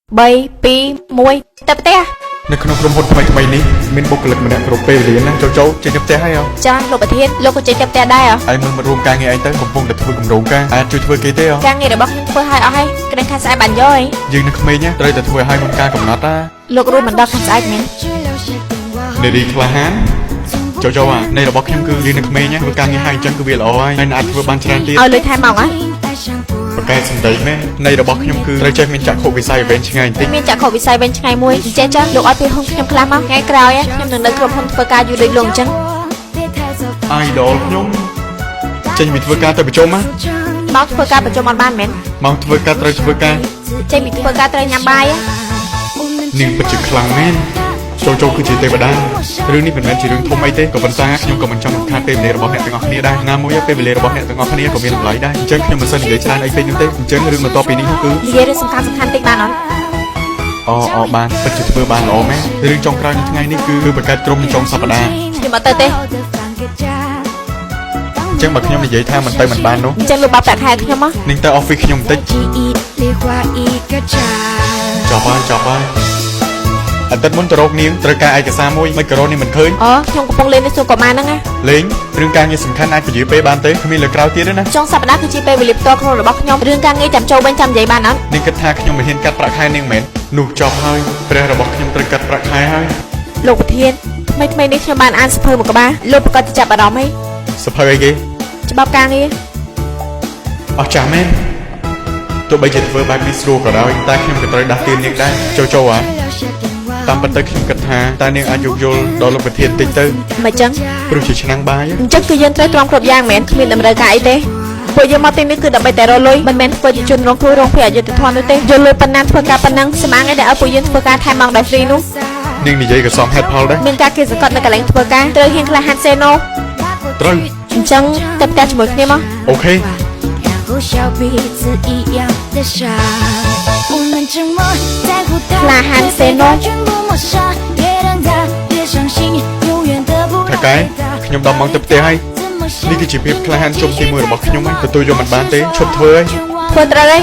3 2 1ទៅផ្ទះ នៅក្នុងក្រុមហ៊ុនថ្មីថ្មីនេះមានបុគ្គលិកម្នាក់គ្រប់ពេលវេលាណាចូលចូលចេញទៅផ្ទះហើយហ៎ ចាលោកប្រធានលោកក៏ចេញទៅផ្ទះដែរហ៎ ឯងមើលមករួមការងារឯងទៅកំពុងតែធ្វើគម្រោងការអាចជួយធ្វើគេទេហ៎ ការងាររបស់ខ្ញុំធ្វើឲ្យអស់ហើយក្តេញខាងស្អែកបានយកហី យើងនៅក្មេងណាត្រូវតែធ្វើឲ្យមុនការកំណត់ណា លោករួមមិនដល់ខាងស្អែកមែន នារីក្លាហានចូលចូលអានៃរបស់ខ្ញុំគឺយើងនៅក្មេងណាធ្វើការងារឲ្យអញ្ចឹងគឺវាល្អហើយហើយអាចធ្វើបានច្រើនទៀត ឲ្យលុយថែមមកហ៎ ប្រកែកសម្ដីមែននៃរបស់ខ្ញុំគឺត្រូវចេះមានចក្ខុវិស័យវែងឆ្ងាយបន្តិច មានចក្ខុវិស័យវែងឆ្ងាយមួយចេះចាលោកឲ្យពេលហ៊ុនខ្ញុំខ្លះមកថ្ងៃក្រោយខ្ញុំនឹងនៅក្រុមហ៊ុនធ្វើការយូរដូចលោកអញ្ចឹង idol ខ្ញុំចេញពីធ្វើការទៅប្រជុំណា មកធ្វើការប្រជុំអត់បានមែន មកធ្វើការត្រូវធ្វើការ ចេញពីធ្វើការត្រូវញ៉ាំបាយ នាងពិតជាខ្លាំងមែនចូលចូលគឺជាទេវតារឿងនេះមិនមែនជារឿងធំអីទេក៏ប៉ុន្តែខ្ញុំក៏មិនចង់រំខានពេលវេលារបស់អ្នកទាំងអស់គ្នាដែរណាមួយពេលវេលារបស់អ្នកទាំងអស់គ្នាក៏មានតម្លៃដែរអញ្ចឹងខ្ញុំមិនសូវនិយាយច្រើនអីពេកនោះទេអញ្ចឹងរឿងបន្ទាប់ពីនេះគឺ និយាយរឿងសំខាន់សំខាន់តិចបានអត់ អូអូបានពិតជាធ្វើបានល្អមែនរឿងចុងក្រោយនៅថ្ងៃនេះគឺគឺបង្កើតក្រុមនៅចុងសប្តាហ៍ ខ្ញុំអត់ទៅទេ អញ្ចឹងបើខ្ញុំនិយាយថាមិនទៅមិនបាននោះ អញ្ចឹងលោកបាក់ប្រាក់ខែខ្ញុំមក នឹងទៅ office ខ្ញុំបន្តិច 记忆里画一个叉。 ចប់ហើយចប់ហើយអាទិត្យមុនទៅរកនាងត្រូវការឯកសារមួយមិនក៏រកនេះមិនឃើញ អូខ្ញុំកំពុងលេងនៅសួនកុមារហ្នឹងណា លេងរឿងការងារសំខាន់អាចពជាពេលបានទេគ្មានលើក្រោយទៀតទេណា ចុងសប្តាហ៍គឺជាពេលវេលាផ្ទាល់ខ្លួនរបស់ខ្ញុំរឿងការងារចាំចូលវិញចាំនិយាយបានអត់ នាងគិតថាខ្ញុំមិនហ៊ានកាត់ប្រាក់ខែនាងមែននោះចប់ហើយព្រះរបស់ខ្ញុំត្រូវកាត់ប្រាក់ខែហើយ លោកប្រធានថ្មីថ្មីនេះខ្ញុំបានអានសៀវភៅមួយក្បាលលោកប្រកាសជាចាប់អារម្មណ៍ហី សភៅអីគេ ច្បាប់ការងារ អស់ចាស់មែនទោះបីជាធ្វើបែបនេះស្រួលក៏ដោយតែខ្ញុំក៏ត្រូវដាស់តឿននាងដែរចូលចូលអាតាមពិតទៅខ្ញុំគិតថាតើនាងអាចយោគយល់ដល់លោកប្រធានតិចទៅ មិនចឹង ព្រោះជាឆ្នាំងបាយ អញ្ចឹងគឺយើងត្រូវទ្រាំគ្រប់យ៉ាងមែនគ្មានតម្រូវការអីទេពួកយើងមកទីនេះគឺដើម្បីតែរកលុយមិនមែនធ្វើជាជនរងគ្រោះរងភាពអយុត្តិធម៌នោះទេយកលុយប៉ុណ្ណាធ្វើការប៉ុណ្ណឹងស្មាងឯដែលឲ្យពួកយើងធ្វើការថែមម៉ោងដោយ free នោះ នាងនិយាយក៏សមហេតុផលដែរ មានការគេសង្កត់នៅកន្លែងធ្វើការត្រូវហ៊ានក្លាហាន say no ត្រូវ អញ្ចឹងទៅផ្ទះជាមួយគ្នាមក OK 然后笑彼此一样的傻。我们这么在乎他， ក្លាហាន say 对 no 他全部抹杀，别让他别伤心，永远得不 到 ថៅកែ 回答。 ខ្ញុំដល់ម៉ោងទៅផ្ទះហើយ 怎么想 នេះគឺជាភាពក្លាហានជុំទីមួយរបស់ខ្ញុំហើយទទួលយកមិនបានទេឈប់ធ្វើហើយ ធ្វើត្រូវហើយ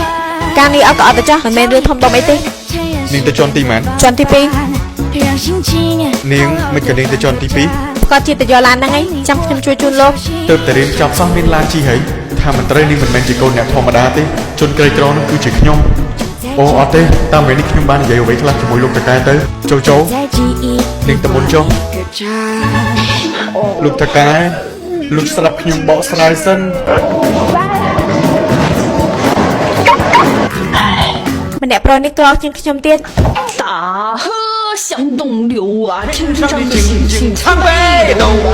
ការងារអត់ក៏អត់ទៅចោះមិនមែនរឿងធំដុំអីទេ នាងទៅជាន់ទីម៉ាន ជាន់ទី 让心情 2នាងមិនក៏នាងទៅជាន់ទី2 2ប្រកាសជាទៅយកឡានហ្នឹងឯងចាំខ្ញុំជួយជូនលោក ទើបតែរៀនចប់សោះមានឡានជិះហើយថាមិនត្រូវនាងមិនមែនជាកូនអ្នកធម្មតាទេជនក្រីក្រនោះគឺជាខ្ញុំអូអត់ទេតាមពេលនេះខ្ញុំបាននិយាយអ្វីខ្លះជាមួយលោកតកែទៅចូលចូល 在记忆 នាងទៅមុនចុះ 个叉。 លោកតកែលោកស្រាប់ខ្ញុំបកស្រាយសិន ម្នាក់ប្រុសនេះក្រជាងខ្ញុំទៀត 大河向东流啊，天上的星星参北斗啊。